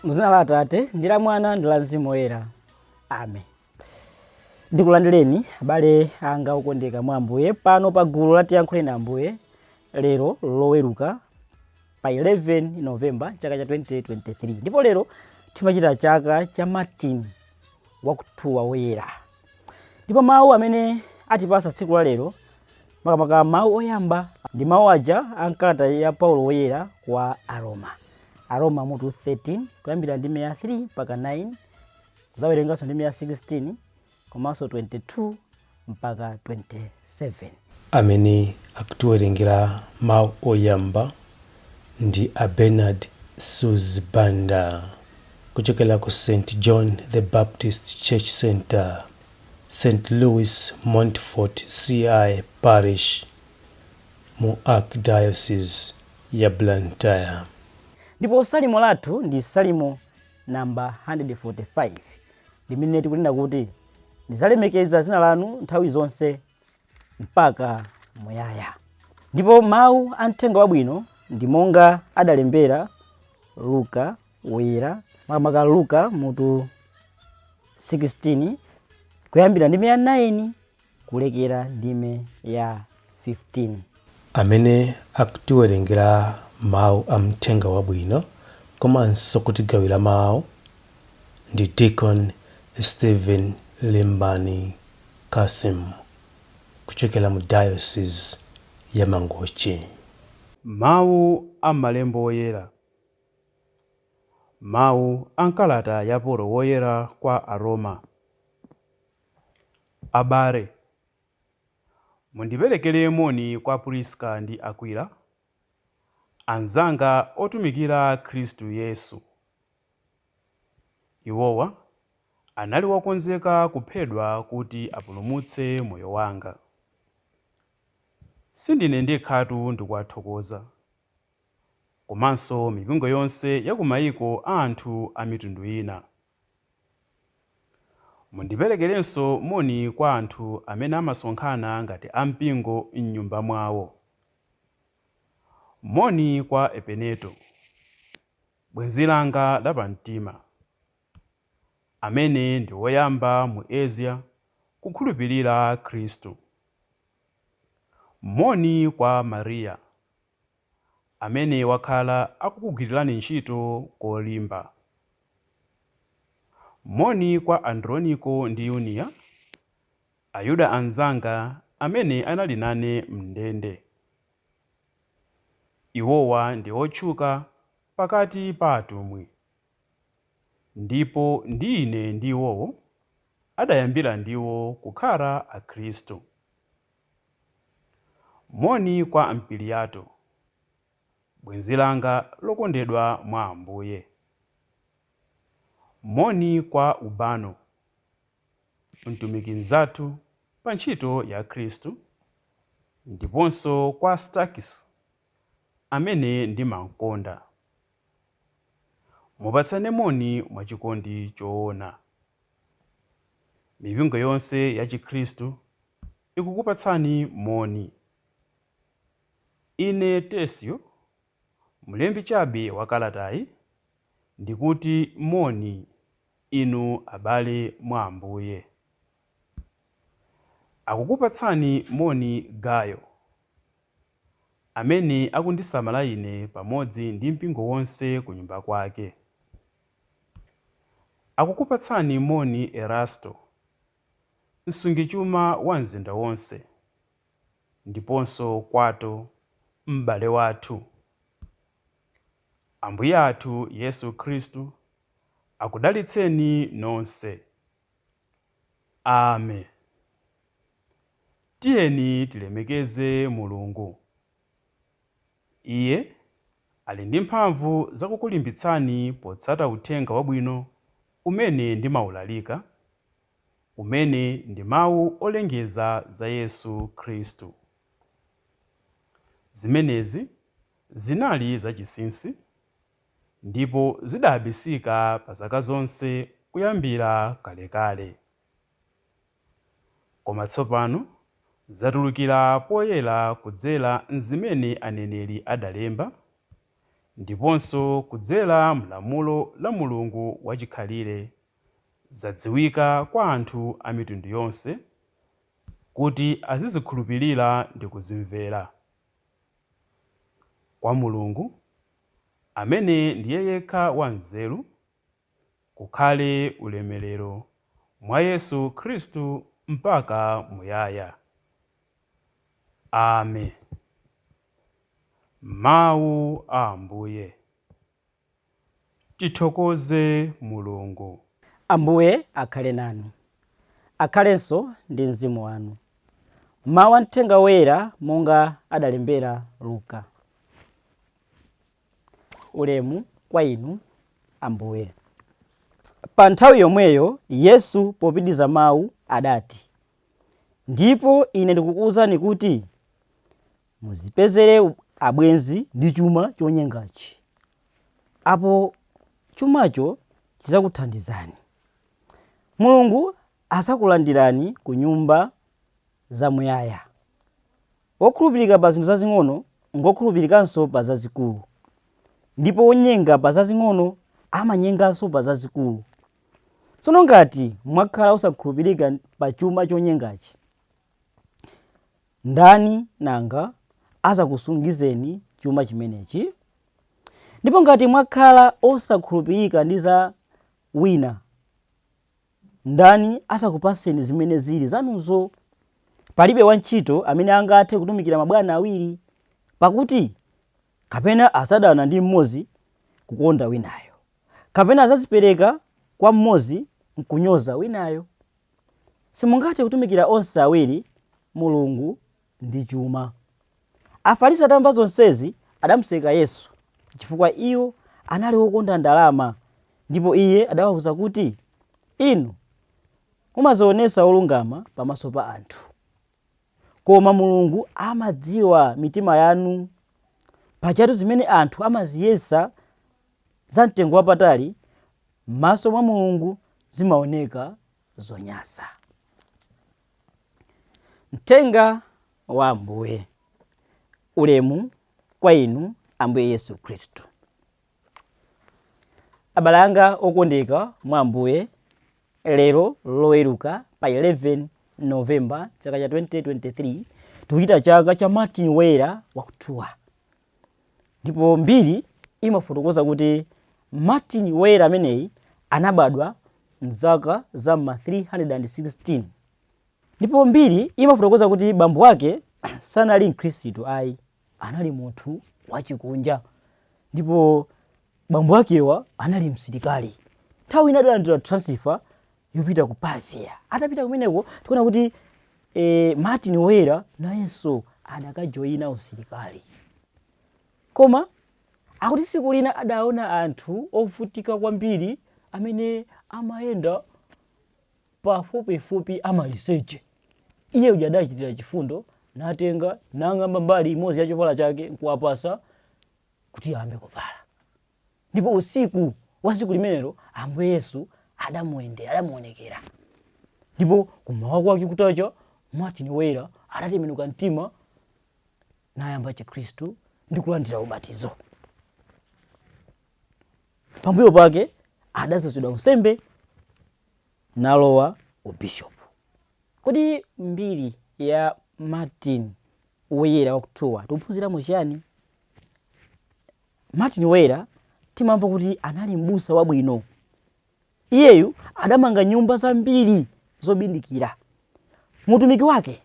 Muzina la Atate ndi la Mwana ndi la Mzimu Woyera. Amen. Ndikulandireni abale anga okondeka mwa Ambuye pano pa gulu la Tiyankhuleni Ambuye lero Loweruka pa 11 November chaka cha 2023, ndipo lero timachita chaka cha Martin wa ku Tours Woyera. Ndipo mawu amene atipasa tsiku la lero, makamaka mawu oyamba, ndi mawu aja a mkalata ya Paulo Woyera kwa Aroma, Aroma mutu 13 kuyambira ndime ya 3 mpaka 9, kudzawerenganso ndime ya 16 komanso 22 mpaka 27. Amene akutiwerengera mawu oyamba ndi a Bernard Suzi Banda kuchokera ku St John the Baptist Church Center, St Louis Montfort CI Parish mu Archdiocese ya Blantyre. Ndipo salimo lathu ndi salimo namba 145 limene tikunena kuti, "Ndidzalemekeza dzina lanu nthawi zonse mpaka muyaya." Ndipo mawu a mthenga wabwino ndi monga adalembera Luka Woyera, makamaka Luka mutu 16 kuyambira ndime ya 9 kulekera ndime ya 15. Amene akutiwerengera mawu a mthenga wabwino komanso kutigawira mawu ndi Deacon Stephen Limbani Kasim kuchokera mu Diocese ya Mangochi. Mawu a Malembo Oyera. Mawu a mkalata ya Paulo Woyera kwa Aroma. Abale, mundiperekere moni kwa Priska ndi Akwila, anzanga otumikira Khristu Yesu. Iwowa anali wokonzeka kuphedwa kuti apulumutse moyo wanga. Sindine ndekhatu ndikuwathokoza, komanso mipingo yonse ya ku mayiko a anthu a mitundu ina. Mundiperekerenso moni kwa anthu amene amasonkhana ngati ampingo m'nyumba mwawo. Moni kwa Epeneto, bwenzi langa lapamtima, amene ndi woyamba mu Asia kukhulupirira Khristu. Moni kwa Mariya, amene wakhala akukugwirirani ntchito kolimba. Moni kwa Androniko ndi Yuniya, Ayuda anzanga amene anali nane m'ndende. Iwowa ndi otchuka pakati pa atumwi, ndipo ndi ine ndi iwowo adayambira ndiwo kukhala Akhristu. Moni kwa Ampiliato, bwenzi langa lokondedwa mwa Ambuye. Moni kwa Urbano, mtumiki mnzathu pa ntchito ya Khristu, ndiponso kwa Stakisi, amene ndimamkonda. Mupatsane moni mwachikondi choona. Mipingo yonse ya Chikhristu ikukupatsani moni. Ine Tertio, mlembi chabe wa kalatayi, ndikuti moni inu abale mwa Ambuye. Akukupatsani moni Gayo, amene akundisamala ine pamodzi ndi mpingo wonse ku nyumba kwake. Akukupatsani moni Erasto, msungichuma wa mzinda wonse, ndiponso Kwato, m'bale wathu. Ambuye athu Yesu Khristu akudalitseni nonse. Amen. Tiyeni tilemekeze Mulungu. Iye ali ndi mphamvu zakukulimbitsani potsata uthenga wabwino umene ndimaulalika, umene ndi mawu olengeza za Yesu Khristu. Zimenezi zinali zachinsinsi, ndipo zidaabisika pa zaka zonse kuyambira kalekale. Koma tsopano zatulukira poyera kudzera m'zimene aneneri adalemba, ndiponso kudzera m'lamulo la Mulungu wachikhalire, zadziwika kwa anthu a mitundu yonse, kuti azizikhulupirira ndi kuzimvera. Kwa Mulungu, amene ndiye yekha wanzeru, kukhale ulemerero mwa Yesu Khristu mpaka muyaya. Amen. Mawu a Ambuye. Tithokoze Mulungu. Ambuye akhale nanu, akhalenso ndi mzimu wanu. Mawu a Mthenga Woyera monga adalembera Luka. Ulemu kwa inu Ambuye. Pa nthawi yomweyo Yesu popitiriza mawu adati, Ndipo ine ndikukuwuzani kuti muzipezere abwenzi ndi chuma chonyengachi. Apo chumacho chidzakuthandizani. Mulungu adzakulandirani ku nyumba zamuyaya. Wokhulupirika pa zinthu zazing'ono ngokhulupirikanso pa zazikulu, ndipo wonyenga pa zazing'ono amanyenganso pa zazikulu. Tsono ngati mwakhala osakhulupirika pa chuma chonyengachi, ndani nanga adzakusungizeni chuma chimenechi? Ndipo ngati mwakhala osakhulupirika ndi za wina, ndani adzakupatseni zimene zili zanuzo? Palibe wantchito amene angathe kutumikira mabwana awiri, pakuti kapena adzadana ndi mmodzi kukonda winayo, kapena adzadzipereka kwa mmodzi nkunyoza winayo. Simungathe kutumikira onse awiri, Mulungu ndi chuma. Afarisi atamva zonsezi adamuseka Yesu, chifukwa iwo anali okonda ndalama. Ndipo Iye adawawuza kuti, Inu mumadzionetsa olungama pamaso pa anthu, koma Mulungu amadziwa mitima yanu. Pajatu zimene anthu amaziyesa zamtengo wapatali, m'maso mwa Mulungu zimaoneka zonyansa. Mthenga wa Ambuye. Ulemu kwa inu Ambuye Yesu Khristu. Abale anga okondeka mwa Ambuye, lero Loweruka pa 11 November chaka cha 2023 tikuchita chaka cha Martin Woyera wa ku Tours. Ndipo mbiri imafotokoza kuti Martin Woyera ameneyi anabadwa mzaka za ma 316. Ndipo mbiri imafotokoza kuti bambo ake sanali Mkhristu ayi, anali munthu wachikunja. Ndipo bambo akewa anali msilikali. Nthawi ina adalandira transfer yopita ku Pavia. Atapita kumeneko tikuona kuti Martin Woyera nayenso adakajoyina usilikali. Koma akuti tsiku lina adaona anthu ovutika kwambiri amene amayenda pafupifupi amaliseche. Iye uja adachitira chifundo natenga nang'amba mbali imodzi ya chovala chake nkuwapasa kuti ayambe kuvala. Ndipo usiku wa tsiku limenelo Ambuye Yesu adamuyendera, adamuonekera. Ndipo kumawa kwake kutacha, Martin Woyera adatembenuka mtima nayamba Chikhristu ndi kulandira ubatizo. Pambuyo pake adadzozedwa unsembe nalowa ubishopu. Kodi mbiri ya Martin Woyera wa ku Tours tikuphunziramo chiyani? Martin Woyera timamva kuti anali m'busa wabwino. Iyeyu adamanga nyumba zambiri zobindikira. Mu utumiki wake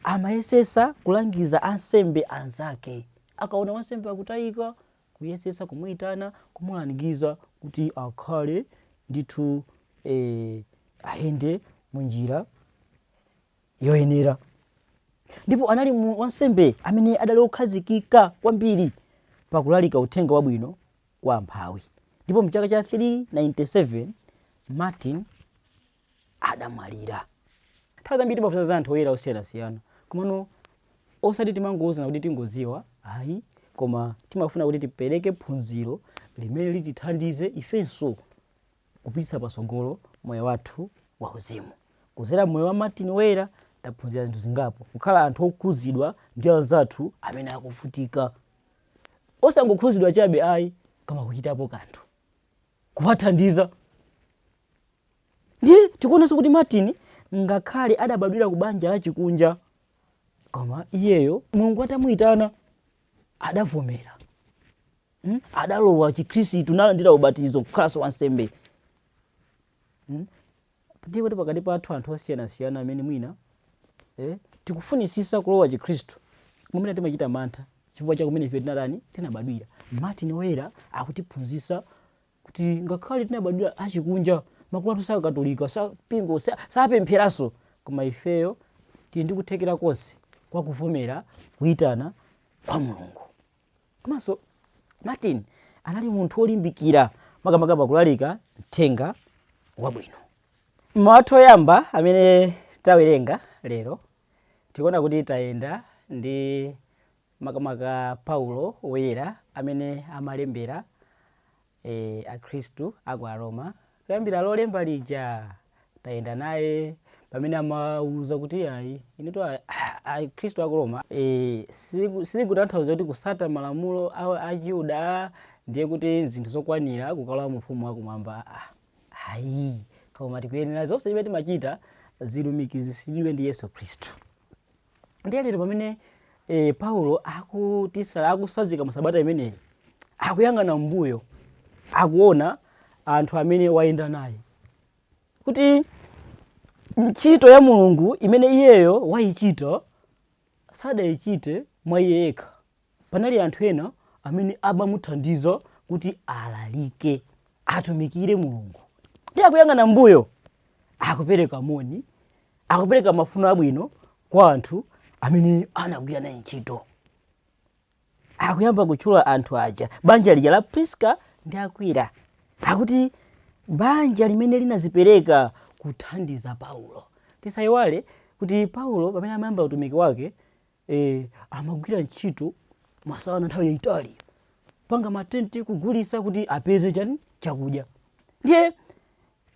amayesesa kulangiza ansembe anzake. Akaona wansembe akutayika, kuyesesa kumuyitana, kumulangiza kuti akhale ndithu ayende munjira yoyenera. Ndipo anali wansembe amene adali okhazikika kwambiri pakulalika uthenga wabwino kwa amphawi. Ndipo mchaka cha 397 Martin adamwalira. Nthawi zambiri timaphunzira za anthu oyera osiyanasiyana, komano osati timangouzana kuti tingodziwa ayi, koma timafuna kuti tipereke phunziro limene litithandize ifenso kupititsa patsogolo moyo wathu wauzimu. Kudzera moyo wa Martin Woyera taphunzira zinthu zingapo: kukhala anthu okhuzidwa ndi anzathu amene akuvutika. Osangokhuzidwa chabe ayi, koma kuchitapo kanthu, kuwathandiza. Ndiye tikuonanso kuti Martin ngakhale adabadwira ku banja la chikunja, koma iyeyo Mulungu atamuyitana adavomera. Adalowa Chikhristu, nalandira ubatizo, kukhalanso wansembe. Ndiye kuti pakati pathu anthu osiyanasiyana amene mwina tikufunisisa kulowa Chikhristu, mwina timachita mantha chifukwa cha kumene ife tinatani, tinabadwira. Martin Woyera akutiphunzitsa kuti ngakhale tinabadwira achikunja, makolo athu sakatolika, sapingo, sapempheranso, koma ifeyo tili ndi kuthekera konse kwa kuvomera kuyitana kwa Mulungu. Komanso Martin anali munthu wolimbikira, makamaka pakulalika mthenga wabwino. Mawu athu oyamba amene tawerenga lero, tikuona kuti tayenda ndi makamaka Paulo Woyera amene amalembera Akhristu aku Aroma. Kuyambira Lolemba lija tayenda naye pamene amawuza kuti ayi, inutu Akhristu aku Roma, sizikutanthauza kuti kusata malamulo a Chiyuda ndiye kuti zinthu zokwanira kukalowa mu ufumu wakumwamba. Ayi, koma tikuyenera zonse zimene timachita zilumikizitsidwe ndi Yesu Khristu. Ndiye lero pamene Paulo akusazika mu sabata imeneyi, akuyang'ana mbuyo, akuona anthu amene wayenda naye, kuti ntchito ya Mulungu imene iyeyo wayichita sadayichite mwa iye yekha. Panali anthu ena amene amamuthandiza kuti alalike, atumikire Mulungu. Ndiye akuyang'ana mbuyo, akupereka moni, akupereka mafuno abwino kwa anthu amene anagwira naye ntchito. Akuyamba kutchula anthu aja, banja lija la Priska ndi Akwila, akuti banja limene linazipereka kuthandiza Paulo. Tisayiwale kuti Paulo pamene amayamba utumiki wake, amagwira ntchito masana nthawi yayitali, panga matenti, kugulisa kuti apeze chani, chakudya. Ndiye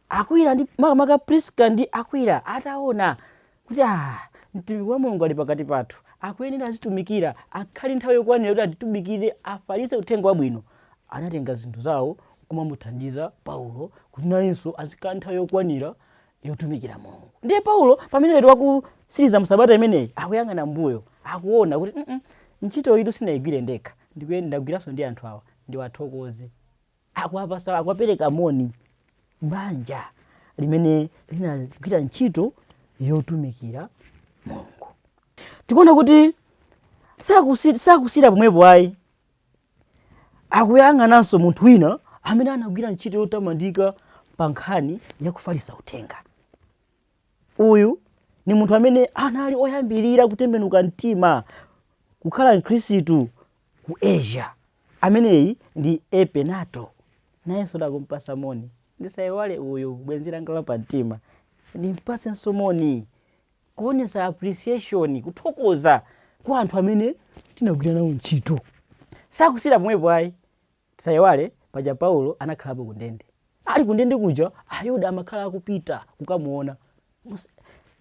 Akwila ndi makamaka Priska ndi Akwila ataona kuti mtumiki wa Mulungu ali pakati pathu, akuyenera azitumikira, akhale nthawi yokwanira kuti atitumikire, afalitse uthenga wabwino, anatenga zinthu zawo kumamuthandiza Paulo kuti nayenso azikhala nthawi yokwanira yotumikira Mulungu. Ndiye Paulo pamene lero wakusiriza msabata imeneyi, akuyang'ana mbuyo, akuona kuti ntchito iyi sindinayigwire ndekha, ndagwiranso ndi anthu awa, ndiwathokoze. Akuwapasa, akuwapereka moni banja limene linagwira ntchito yotumikira Mulungu. Tikuona kuti sakusira pomwepo ayi, akuyang'ananso munthu wina amene anagwira ntchito yotamandika pa nkhani yakufalitsa uthenga. Uyu ni munthu amene anali oyambirira kutembenuka mtima kukhala Mkhristu ku Asia. Ameneyi ndi Epenato. Nayenso ndakumpasa moni. Ndisayiwale uyu bwenzi langa la pamtima, ndimpatsenso moni, kuonesa appreciation, kuthokoza kwa anthu amene tinagwira nawo ntchito. Sakusira pomwepo ayi. Tisayiwale paja Paulo anakhalapo ku ndende. Ali ku ndende kuja, Ayuda amakhala akupita kukamuona.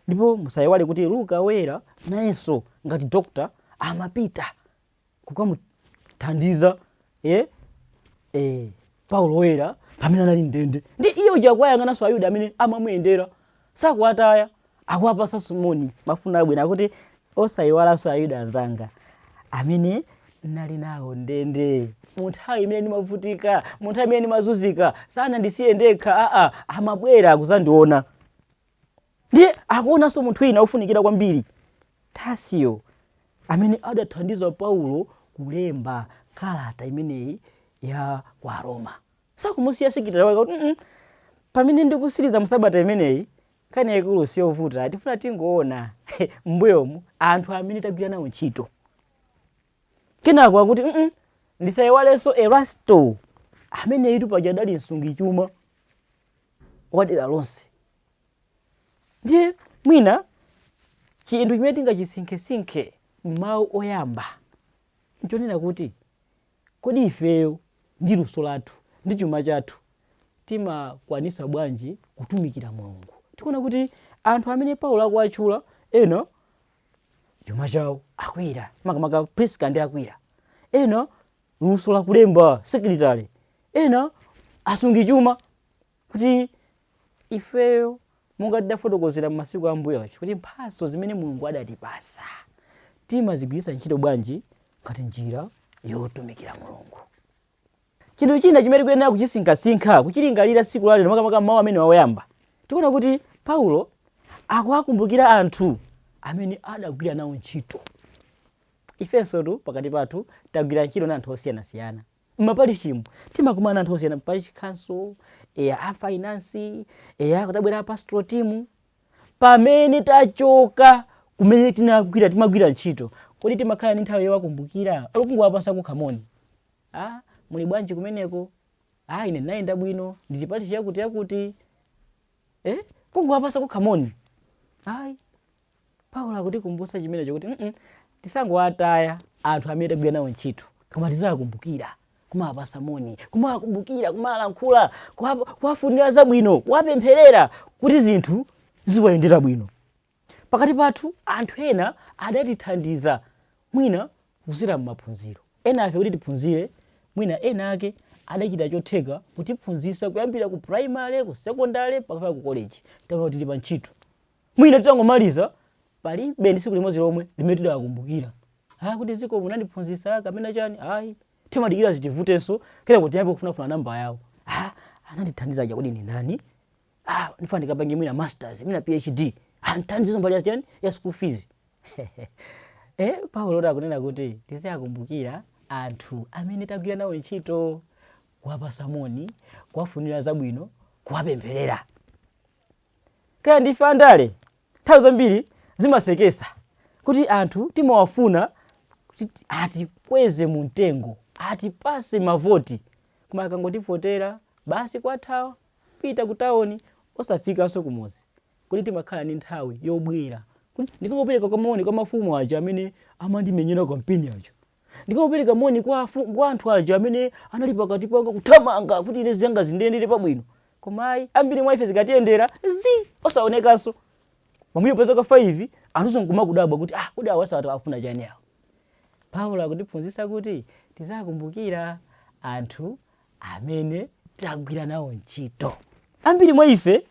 Ndipo musayiwale kuti Luka woyera nayenso ngati doctor amapita kukamuthandiza Paulo woyera pamene anali ndende. Ndi iye uja akuyang'ananso Ayuda amene amamuyendera, sakuwataya, akuwapasanso moni, mafuno abwino, akuti osayiwalanso Ayuda anzanga amene nali nawo ndende mu nthawi imene ndimavutika, mu nthawi imene ndimazunzika, sanandisiye ndekha, aa, amabwera kuzandiona. Ndiye akuonanso munthu wina wofunikira kwambiri, Tasiyo, amene adathandiza Paulo kulemba kalata imeneyi ya kwa Aroma. Sakumusiya sekitala wake kuti pamene ndikusiriza msabata imeneyi, nkhani yaikulu siyovuta, tifuna tingoona m'mbuyomu anthu amene tagwira nawo ntchito. Kenako akuti ndisayiwalenso Erasto, ameneyitu paja adali msungichuma wa dera lonse. Ndiye mwina chinthu chimene tingachisinkhesinkhe m'mawu oyamba nchonena kuti kodi ifeyo ndi luso lathu ndi chuma chathu timakwanisa bwanji kutumikira Mulungu? Tikuona kuti anthu amene Paulo akuwatchula, ena chuma chawo, Akwila, makamaka Priska ndi Akwila, ena Luso lakulemba, secretary, ena asungichuma, kuti ifeyo monga tidafotokozera m'masiku ambuyo acho kuti mphatso zimene Mulungu adatipasa timazigwiritsa ntchito bwanji ngati njira yotumikira Mulungu. Chinthu china chimene tikuyenera kuchisinkhasinkha, kuchilingalira tsiku lalero, makamaka mawu amene wawoyamba, tikuona kuti Paulo akuwakumbukira anthu amene adagwira nawo ntchito. Ifenso tu pakati pathu tagwira ntchito na anthu osiyanasiyana. M'maparishimu timakumana anthu osiyana, parish council, eya, a finance, eya, kudzabwera pastoral team. Pamene tachoka kumene tinagwira, timagwira ntchito, kodi timakhala ndi nthawi yowakumbukira, olokungowapasa kukhamoni, "Ah, muli bwanji kumeneko? Ah, ine ndinayenda bwino, ndili parish yakuti yakuti," eh, kungowapasa kukhamoni? Ayi. Paulo akutikumbutsa chimenecho kuti tisangowataya anthu amene tagwira nawo ntchito, koma tizawakumbukira, kumawapasa moni, kumawakumbukira, kumawalankhula, kuwafunira zabwino, kuwapempherera kuti zinthu ziwayendera bwino. Pakati pathu anthu ena adatithandiza mwina kudzera m'maphunziro. Ena afe kuti tiphunzire, mwina ena ake adachita chotheka kutiphunzitsa kuyambira ku primary, ku secondary, mpaka ku college. Taona tili pa ntchito, mwina titangomaliza, palibe ndi tsiku limodzi lomwe limene tidawakumbukira, ah, kuti ziko munandiphunzitsa kapena chani. Ayi, timadikira zitivutenso, kena tiyambe kufunafuna namba yawo. "Ah, anandithandiza aja, kodi ni ndani? Ah, ndifuna ndikapange mwina masters, mwina PhD, ah, nthandizo mbali ya chani, ya school fees." Eh, Paulo akunena kuti tiziwakumbukira anthu amene tagwira nawo ntchito, kuwapasa moni, kuwafunira zabwino, kuwapempherera. Kaya ndife andale, nthawi zambiri zimasekesa kuti anthu timawafuna kuti atikweze mu mtengo, atipase mavoti, koma akangotivotera basi, kwathawa, pita ku tawuni, osafikanso kumuzi. Kuti timakhala ndi nthawi yobwera kuti ndikangopereka kwa moni kwa mafumu aja amene amandimenyera kampeni aja, ndikangopereka moni kwa anthu aja amene anali pakati panga kuthamanga kuti ine zanga zindiyendere pabwino? Koma ayi, ambiri mwa ife zikatiyendera zi osaonekanso. Pambuyo pa zaka 5 anthu nkumakudabwa kuti, "Ah, kodi awa sawati afuna chani awa?" Paulo akutiphunzitsa kuti tizakumbukira anthu amene tagwira nawo ntchito. Ambiri mwa ife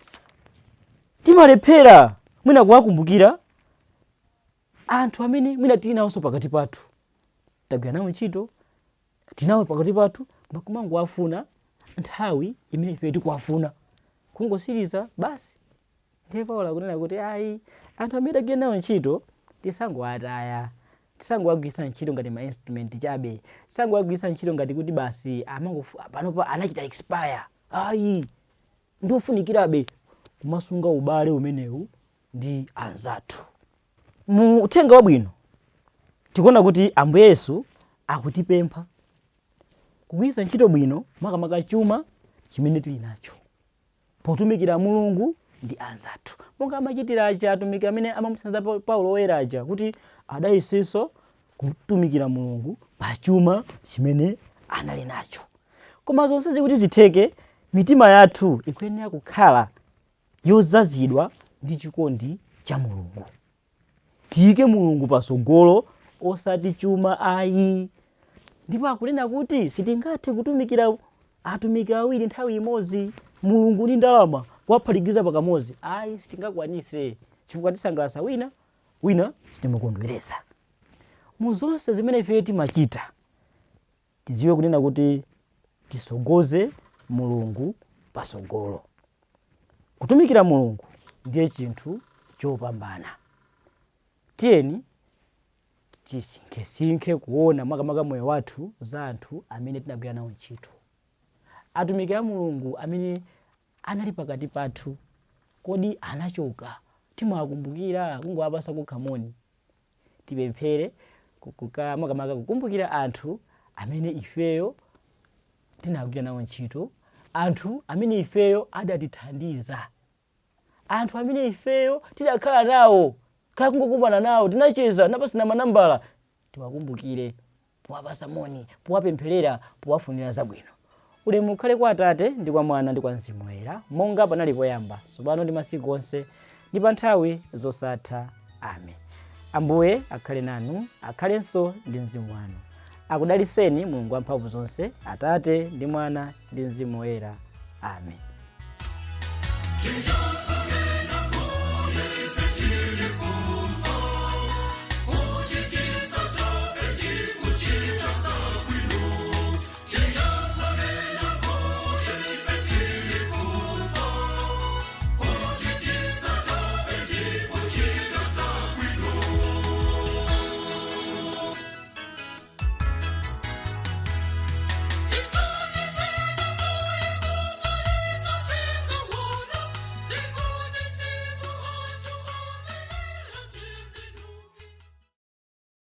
timalephera mwina kuwakumbukira anthu amene mwina tili nawonso pakati pathu, tagwira nawo ntchito, tinawo pakati pathu, koma kumangowafuna nthawi imene ife tikuwafuna, kungosiriza basi. Ndiye Paulo akunena kuti ayi, anthu amene tagwira nawo ntchito tisangowataya, tisangowagwiritsa ntchito ngati ma instrument chabe, tisangowagwiritsa ntchito ngati kuti basi amangofu panopa anachita expire. Ayi, ndiofunikirabe kumasunga ubale umenewu ndi anzathu. Mu uthenga wabwino tikuona kuti Ambuye Yesu akutipempha kugwiritsa ntchito bwino makamaka chuma chimene tili nacho potumikira Mulungu ndi anzathu, monga amachitira aja atumiki amene amamuthandiza Paulo Woyera aja, kuti adayesetsa kutumikira Mulungu pa chuma chimene anali nacho. Koma zonse zikuti zitheke, mitima yathu ikuyenera kukhala yodzazidwa ndi chikondi cha Mulungu. Tiyike Mulungu patsogolo, osati chuma ayi. Ndipo akunena kuti sitingathe kutumikira atumiki awiri nthawi imodzi, Mulungu ndi ndalama kuwaphatikiza pakamodzi. Ayi, sitingakwanise, chifukwa tisangalatsa wina, wina sitimukondweresa. Mu zonse zimene ife timachita, tidziwe kunena kuti tisogoze Mulungu patsogolo. Kutumikira Mulungu ndiye chinthu chopambana. Tiyeni tisinkhesinkhe kuona makamaka moyo wathu za anthu amene tinagwira nawo ntchito, atumiki a Mulungu amene anali pakati pathu. Kodi anachoka, timawakumbukira kungowapasa kukhamoni? Tipemphere makamaka kukumbukira anthu amene ifeyo tinagwira nawo ntchito, anthu amene ifeyo adatithandiza, anthu amene ifeyo tidakhala nawo, kaya kungokumana nawo, tinacheza, tinapasana manambala. Tiwakumbukire powapasa moni, powapempherera, powafunira zabwino. Ulemu ukhale kwa Atate ndi kwa Mwana ndi kwa Mzimu Woyera, monga panali poyamba, tsopano ndi masiku onse, ndi pa nthawi zosatha. Amen. Ambuye akhale nanu, akhalenso ndi mzimu wanu. Akudalitseni Mulungu wamphamvu zonse, Atate ndi Mwana ndi Mzimu Woyera. Amen. Tiyambe.